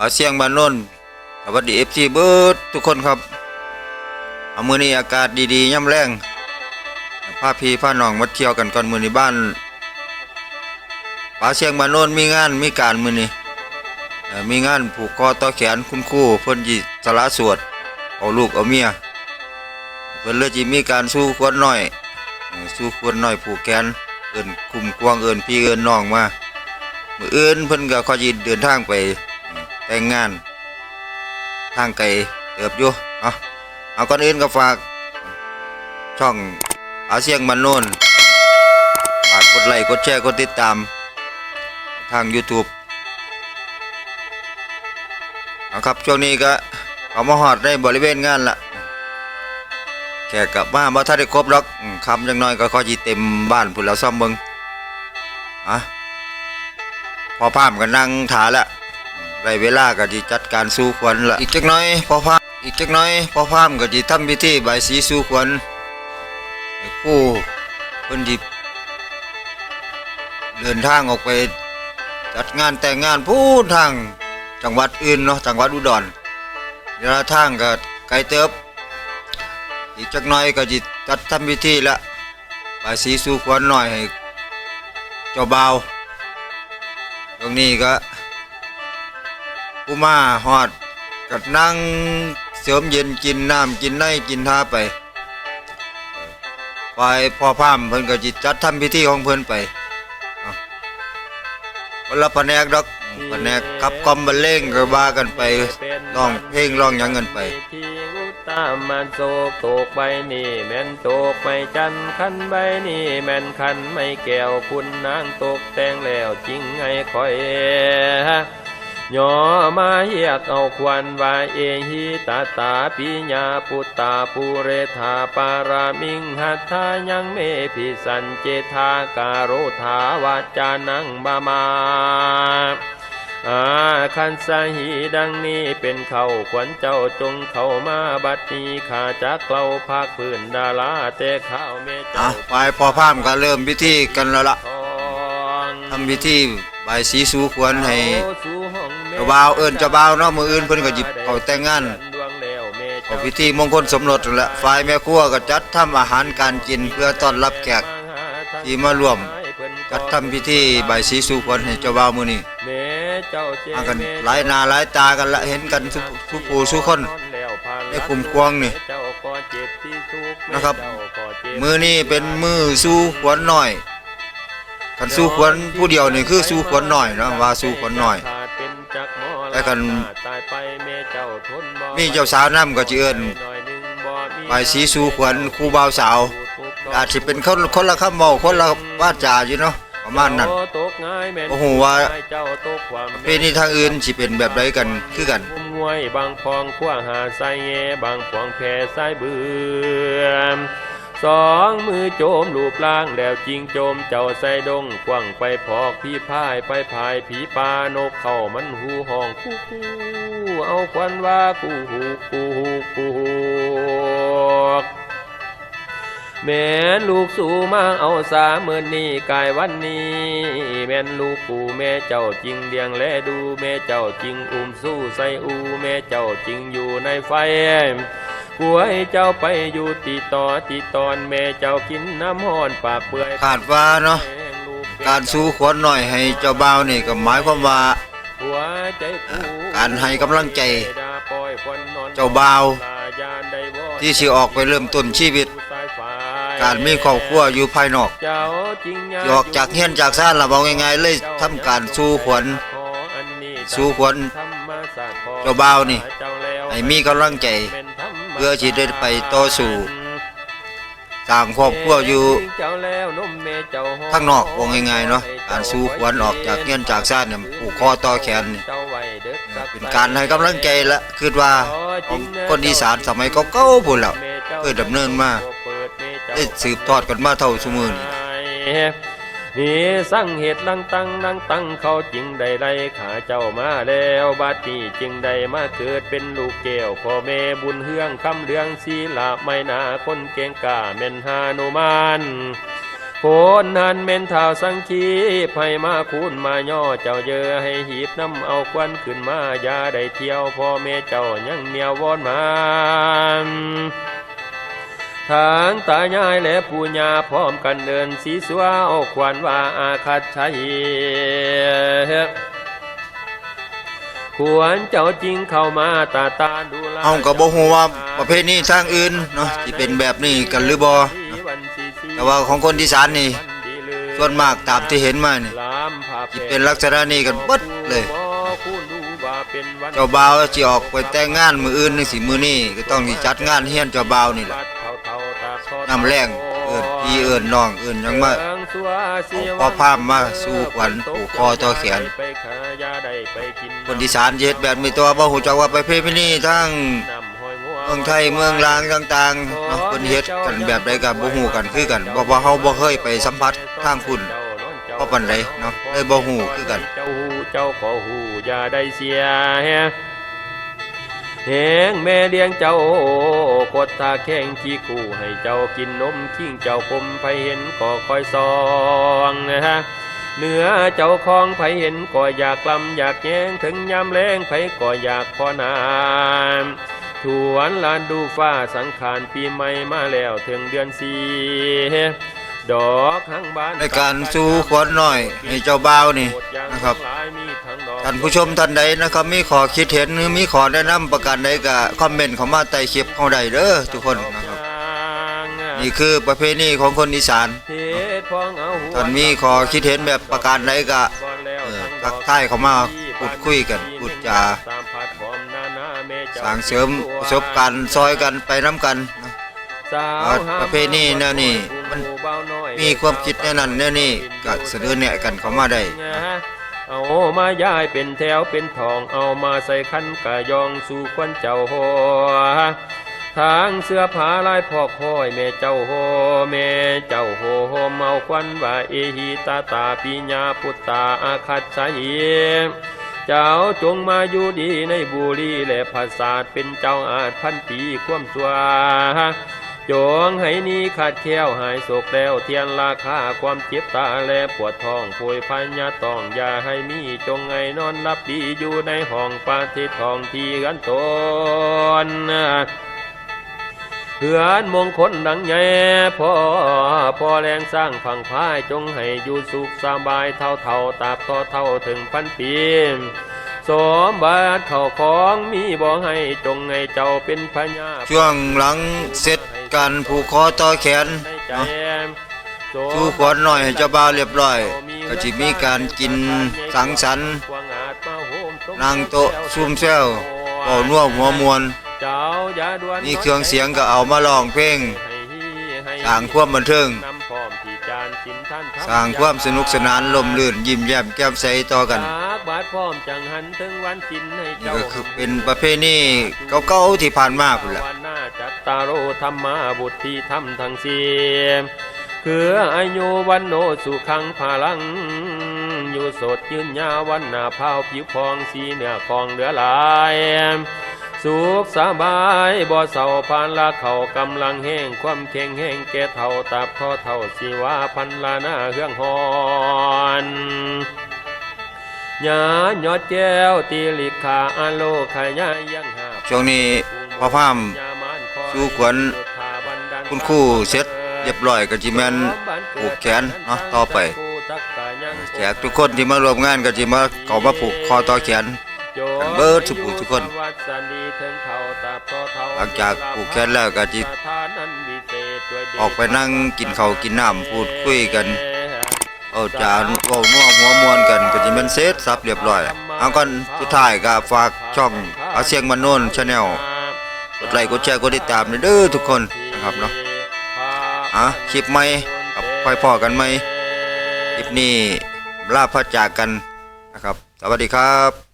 ອາ ສຽງບ້ານໂນນ ສະຫວັດດີ ເອັຟຊີ ເບິດທຸກຄົນຄັບ. ເອົາ ມື້ນີ້ອາກາດດີໆ ຍາມແລງ ພາພີ່ພານ້ອງມາທ່ຽວກັນກ່ອນ. ມື້ນີ້ບ້ານປາສຽງບ້ານໂນນມີງານມີການມື້ນີ້ ເອີ ມີງານຜູກຄໍຕໍ່ແຂນ ຄຸນຄູເພິ່ນຊິສະຫຼະໂສດ ເອົາລູກເອົາເມຍ ເພິ່ນເລີຍຊິມີການສູ່ຂວັນນ້ອຍ ເອີ ສູ່ຂວັນນ້ອຍຜູກແຂນ ເອີ້ນຄຸ້ມຄວາງ ເອີ້ນພີ່ເອີ້ນນ້ອງມາ. ມື້ອື່ນເພິ່ນກໍຄ່ອຍຊິເດີນທາງໄປ ເອີ ແຕ່ງງານ ທາງໄກເຕີບຢູ່ເນາະ. ເອົາ ກ່ອນອື່ນກໍຝາກຊ່ອງອາສຽງບ້ານໂນນ ຝາກກົດໄລ້ ກົດແຊ ກົດຕິດຕາມທາງ YouTube ເອົາຄັບ. ຊ່ວງນີ້ກໍເຂົ້າມາຮອດໃນບໍລິເວນງານລະ ແຂກກໍມາບໍ່ທັນໄດ້ຄົບດອກ ອືມ ຄ່ຳຈັກໜ້ອຍກໍຄ່ອຍຊິເຕັມບ້ານພຸ້ນລະ ຊອມເບິ່ງ. ອະ ພໍ່ພາມກໍນັ່ງຖ້າລະ ໄດ້ເວລາກໍຊິຈັດການສູ່ຂວັນລະ. ອີກຈັກໜ້ອຍພໍ່ພາມ ອີກຈັກໜ້ອຍພໍ່ພາມກໍຊິທຳພິທີບາຍສີສູ່ຂວັນ ຄູເພິ່ນຊິເດີນທາງອອກໄປຈັດງານແຕ່ງງານພຸ້ນທາງຈັງຫວັດອື່ນເນາະ ຈັງຫວັດອຸດອນ ລະຍະທາງກໍໄກເຕີບ. ອີກຈັກໜ້ອຍກໍຊິຈັດທຳພິທີລະ ບາຍສີສູ່ຂວັນນ້ອຍໃຫ້ເຈົ້າບ່າວ. ຊ່ວງນີ້ກໍຜູ້ມາຮອດກໍນັ່ງເສີມເຢັນ ກິນນ້ຳກິນໃນກິນທາໄປ ຝ່າຍພໍ່ພາມເພິ່ນກໍຊິຈັດທຳພິທີຂອງເພິ່ນໄປ ເນາະ. ຄົນລະພະແນກດອກ ພະແນກຂັບກລ່ອມບັນເລງກໍວ່າກັນໄປ ຮ້ອງເພງຮ້ອງຫຍັງກັນໄປ. ຕາມາໂສກຕົກໃບນີ້ແມ່ນຕົກໄມ້ຈັນ ຄັນໃບນີ້ແມ່ນຄັນໄມ້ແກ້ວ ຄຸນນາງຕົກແຕ່ງແລ້ວຈຶ່ງໃຫ້ຂ້ອຍຍໍມາຮຽກເອົາຂວັນວ່າ ເອຫິຕະຕາປິຍາປຸດຕາ ປຸເຣທາປາຣະມິງ ຫັດຖາຍັງເມພິສັນ ເຈທາກາໂຣທາວາຈານັງມາມາ ອາຄັນສະຫິ ດັ່ງນີ້ເປັນເຄົ້າ ຂວັນເຈົ້າຈົ່ງເຂົ້າມາບັດນີ້ ຂ້າຈັກເລົ່າພາກພື້ນດາລາແຕ່ຂ້າວແມ່ເຈົ້າ. ອາ ຝ່າຍພໍ່ພາມກໍເລີ່ມພິທີກັນແລ້ວລະ ທຳພິທີບາຍສີສູ່ຂວັນໃຫ້ເຈົ້າບ່າວ ເອີ້ນເຈົ້າບ່າວເນາະ ມື້ອື່ນເພິ່ນກໍຊິເຂົ້າແຕ່ງງານ ເຂົ້າພິທີມົງຄົນສົມລົດນັ້ນແຫຼະ. ຝ່າຍແມ່ຄົວກໍຈັດທຳອາຫານການກິນເພື່ອຕ້ອນຮັບແຂກທີ່ມາຮ່ວມຈັດທຳພິທີບາຍສີສູ່ຂວັນໃຫ້ເຈົ້າບ່າວມື້ນີ້ ມາກັນຫຼາຍໜ້າຫຼາຍຕາກັນລະ ເຫັນກັນສູ່ ສູ່ຜູ້ສູ່ຄົນໃນຄຸ້ມຄວາງນີ້ນະຄັບ. ມື້ນີ້ເປັນມື້ສູ່ຂວັນນ້ອຍ ຄັນສູ່ຂວັນຜູ້ດຽວນີ້ຄືສູ່ຂວັນນ້ອຍເນາະ ວ່າສູ່ຂວັນນ້ອຍ ແຕ່ຄັນມີເຈົ້າສາວນຳກໍຊິເອີ້ນບາຍສີສູ່ຂວັນຄູ່ບ່າວສາວ ອາດຊິເປັນຄົນ ຄົນລະຄຳເວົ້າ ຄົນລະວາຈາຢູ່ເນາະ ປະມານນັ້ນ. ບໍ່ຮູ້ວ່າປະເພນີທາງອື່ນຊິເປັນແບບໃດກັນຄືກັນ. ຫ້ວຍບາງພອງ ຂົວຫາຊາຍແງ່ ບາງພອງແຜ່ຊາຍບືມ ສອງມືໂຈມລູບລ້າງ ແລ້ວຈິງໂຈມເຈົ້າໃສ່ດົງ ຂວ້າງໄປພອກຜີພາຍ ໄປພາຍຜີປ່າ ນົກເຂົາມັນຫູຮ້ອງຄູ່ຄູ່ ເອົາຂວັນວ່າກູ່ຫູກ ກູ່ຫູກ ກູ່ຫູກ. ແມ່ນລູກສູ່ມາເອົາສາ ມື້ນີ້ກາຍວັນນີ້ ແມ່ນລູກກູ່ ແມ່ເຈົ້າຈຶ່ງລ້ຽງແລດູ ແມ່ເຈົ້າຈຶ່ງອຸ້ມຊູໃສ່ອູ່ ແມ່ເຈົ້າຈຶ່ງຢູ່ໃນໄຟ ກວຍເຈົ້າໄປຢູ່ຕິຕໍ່ຕິຕອນ ແມ່ເຈົ້າກິນນ້ຳຮ້ອນປາກເປື່ອຍ. ຄາດວ່າເນາະ ການສູ່ຂວັນນ້ອຍໃຫ້ເຈົ້າບ່າວນີ້ ກໍໝາຍຄວາມວ່າ ການໃຫ້ກຳລັງໃຈເຈົ້າບ່າວທີ່ຊິອອກໄປເລີ່ມຕົ້ນຊີວິດ ການມີຄອບຄົວຢູ່ພາຍນອກ ຊິອອກຈາກເຮືອນຈາກຊານລະ ເວົ້າງ່າຍໆເລີຍ ທຳການສູ່ຂວັນ ສູ່ຂວັນເຈົ້າບ່າວນີ້ ໃຫ້ມີກຳລັງໃຈ ເພື່ອຊິໄດ້ໄປຕໍ່ສູ້ ສ້າງຄອບຄົວຢູ່ທາງນອກ ເວົ້າງ່າຍໆເນາະ ການສູ່ຂວັນອອກຈາກເຮືອນຈາກຊານນີ້ ຜູກຄໍຕໍ່ແຂນນີ້ ເປັນການໃຫ້ກຳລັງໃຈລະ ຄິດວ່າຂອງຄົນອີສານສະໄໝເກົ່າໆພຸ້ນແຫຼະ ເຄີຍດຳເນີນມາ ໄດ້ສືບທອດກັນມາເທົ່າຊຸມື້ນີ້. ນີ້ສັງເຫດລັງຕັງ ລັງຕັງເຂົາຈຶ່ງໄດ້ໄລ່ຂ້າເຈົ້າມາແລ້ວ ບັດນີ້ຈຶ່ງໄດ້ມາເກີດເປັນລູກແກ້ວ ພໍ່ແມ່ບຸນເຮືອງ ຄຳເຫຼືອງ ສີລະໄມນາ ຄົນເກັ່ງກ້າແມ່ນຫານຸມານ ຄົນຫັ້ນແມ່ນທ້າວສັງຄີ ໃຜມາຄູນມາຍໍເຈົ້າເຢີ ໃຫ້ຮີບນຳເອົາຄວັນຂຶ້ນມາ ຢ່າໄດ້ທ່ຽວ ພໍ່ແມ່ເຈົ້າຍັງມຽວວອນມາ. ທັງຕາຍາຍແລະປູ່ຍ່າພ້ອມກັນເອີ້ນສີສັວ ເອົາຂວັນວ່າອາຄັດໄຊ ຄວນເຈົ້າຈຶ່ງເຂົ້າມາຕາຕານດູລາ. ເຮົາກໍບໍ່ຮູ້ວ່າປະເພນີທາງອື່ນເນາະ ຊິເປັນແບບນີ້ກັນຫຼືບໍ່ເນາະ ແຕ່ວ່າຂອງຄົນອີສານນີ້ ສ່ວນມາກຕາມທີ່ເຫັນມານີ້ ຊິເປັນລັກສະນະນີ້ກັນເບິດເລີຍ. ເຈົ້າບ່າວຊິອອກໄປແຕ່ງງານມື້ອື່ນຈັ່ງຊີ້ ມື້ນີ້ກໍຕ້ອງຊິຈັດງານຮຽນເຈົ້າບ່າວນີ້ແຫຼະ. ຍາມແລງເອີ້ນພີ່ເອີ້ນນ້ອງເອີ້ນຫຍັງມາ ເອົາພໍພາມມາສູ່ຂວັນ ຜູກຄໍຕໍ່ແຂນ. ຄົນອີສານຊິເຮັດແບບນີ້ ແຕ່ວ່າບໍ່ຮູ້ຈັກວ່າປະເພນີທາງເມືອງໄທເມືອງລາງຕ່າງໆເນາະ ເພິ່ນເຮັດກັນແບບໃດກໍບໍ່ຮູ້ກັນຄືກັນ ເພາະວ່າເຮົາບໍ່ເຄີຍໄປສຳຜັດທາງພຸ້ນພໍປານໃດເນາະ ເລີຍບໍ່ຮູ້ຄືກັນ. ເຈົ້າຮູ້ເຈົ້າກໍຮູ້ຢ່າໄດ້ເສຍ ແຮງແມ່ລ້ຽງເຈົ້າ ກົດທ່າແຂ້ງຂີ້ຄູ່ ໃຫ້ເຈົ້າກິນນົມຄິງເຈົ້າກົມ ໃຜເຫັນກໍຄອຍສ່ອງ ເໜືອເຈົ້າຂອງ ໃຜເຫັນກໍຢາກລຳຢາກແຍງ ເຖິງຍາມແລງໃຜກໍຢາກຂໍນ້ຳ ທວນລານດູຟ້າ ສັງຂານປີໃໝ່ມາແລ້ວ ເຖິງເດືອນສີ່ ດອກຫາງບານ ໃນການສູ່ຂວັນນ້ອຍໃຫ້ເຈົ້າບ່າວນີ້ນະຄັບ ທ່ານຜູ້ຊົມທ່ານໃດນະຄັບ ມີຂໍ້ຄິດເຫັນ ຫຼື ມີຂໍ້ແນະນຳປະການໃດ ກະຄອມເມັນເຂົ້າມາໃຕ້ຄລິບເຮົາໄດ້ເດີທຸກຄົນນະຄັບ. ນີ້ຄືປະເພນີຂອງຄົນອີສານ ທ່ານມີຂໍ້ຄິດເຫັນແບບປະການໃດ ກະ ເອີ ທັກທາຍເຂົ້າມາ ພູດຄຸຍກັນ ພູດຈາ ສ້າງເສີມປະສົບການຊ່ອຍກັນໄປນຳກັນເນາະ. ເພ ປະເພນີແນວນີ້ມັນມີຄວາມຄິດແນວນັ້ນແນວນີ້ ກະສະເໜີແນະກັນເຂົ້າມາໄດ້. ເອົາມາຢາຍເປັນແຖວເປັນທ້ອງ ເອົາມາໃສ່ຂັນກະຢອງສູ່ຂວັນເຈົ້າ ທັງເສື້ອຜ້າລາຍພອກພ້ອຍ ແມ່ເຈົ້າໂຮ ແມ່ເຈົ້າໂຮ ໂຮມເອົາຂວັນວ່າ ເອຫິຕາຕາປິຍາປຸດຕາອາຄັດສະຫິ ເຈົ້າຈົ່ງມາຢູ່ດີໃນບູລີ ແລະ ຜາສາດ ເປັນເຈົ້າອາດພັນປີ ຄວາມຊົ່ວ ຈົ່ງໃຫ້ໜີຂາດແຄ້ວ ຫາຍໂສກແລ້ວທຽນລາຄາ ຄວາມເຈັບຕາ ແລະ ປວດທ້ອງ ໂພຍພະຍາດຕ້ອງ ຢ່າໃຫ້ມີ ຈົ່ງໃຫ້ນອນຫຼັບດີ ຢູ່ໃນຫ້ອງປະເທດທອງ ທີ່ເຮືອນຕົນ ເຮືອນມົງຄົນຫຼັງໃຫຍ່ ພໍ ພໍແລງສ້າງຝັງພາຍ ຈົ່ງໃຫ້ຢູ່ສຸກສະບາຍ ເຖົ້າໆ ຕາບຕໍ່ເຖົ້າເຖິງພັນປີ ສົມບັດເຂົ້າຂອງມີບໍ່ໃຫ້ ຈົ່ງໃຫ້ເຈົ້າເປັນພະຍາ ຊ່ວງຫຼັງເສັດການຜູກຄໍຕໍ່ແຂນເນາະ ສູ່ຂວັນນ້ອຍໃຫ້ເຈົ້າບ່າວລຽບລ້ອຍ ກໍຊິມີການກິນສັງສັນ ນັ່ງໂຕະຊຸມແຊວ ເວົ້ານົວຫົວມ່ວນ ມີເຄື່ອງສຽງກໍເອົາມາຮ້ອງເພງ ສ້າງຄວາມບັນເທີງ ສ້າງຄວາມສະໜຸກສະໜານ ລົມລື່ນ ຍິ້ມແຍ້ມແຈ່ມໃສຕໍ່ກັນ. ນີ້ກໍຄືເປັນປະເພນີເກົ່າໆທີ່ຜ່ານມາພຸ້ນລະ. ຈັດຕາໂຣທຳມາວຸດທິທຳທັງສີ່ ຄືອາຍຸວັນໂນສຸຂັງພະລັງ ຢູ່ສົດຍືນຍາວວັນນະພາວຜິວຜ່ອງ ສີເນື້ອຄອງເຫຼືອຫຼາຍ ສຸກສະບາຍບໍ່ເຊົາ ພາລະເຂົ້າກຳລັງແຮງ ຄວາມແຂງແຮງແກ່ເຖົ້າ ຕາບທໍ່ເຖົ້າ ຊີວາພັນລານາເຮືອງຮ້ອນ ຍາຍອດແກ້ວ ຕີລິກຂາ ອະໂລຂະຍາຍັງຫາ ຊ່ວງນີ້ພໍ່ພາມສູ່ຂວັນຄຸນຄູເສັດລຽບລ້ອຍ ກໍຊິແມ່ນຜູກແຂນເນາະ ຕໍ່ໄປ ແຂກທຸກຄົນທີ່ມາຮ່ວມງານກໍຊິມາ ເຂົ້າມາຜູກຄໍຕໍ່ແຂນກັນເບິດທຸກຜູ້ທຸກຄົນ. ຫຼັງຈາກຜູກແຂນແລ້ວກໍຊິອອກໄປນັ່ງກິນເຂົ້າກິນນ້ຳ ພູດຄຸຍກັນ ເວົ້າຈາເວົ້ານົວຫົວມ່ວນກັນ ກໍຊິແມ່ນເສັດສັບລຽບລ້ອຍ. ເອົາ ກ່ອນສຸດທ້າຍກໍຝາກຊ່ອງອາຊຽງມະໂນນ Channel ກົດໄລ ກົດແຊ ກົດຕິດຕາມເດີທຸກຄົນນະຄັບເນາະ. ອາ ຄລິບໃໝ່ ກັບ ຄ່ອຍພໍ້ກັນໃໝ່. ຄລິບນີ້ລາພາຈາກກັນນະຄັບ. ສະຫວັດດີຄັບ.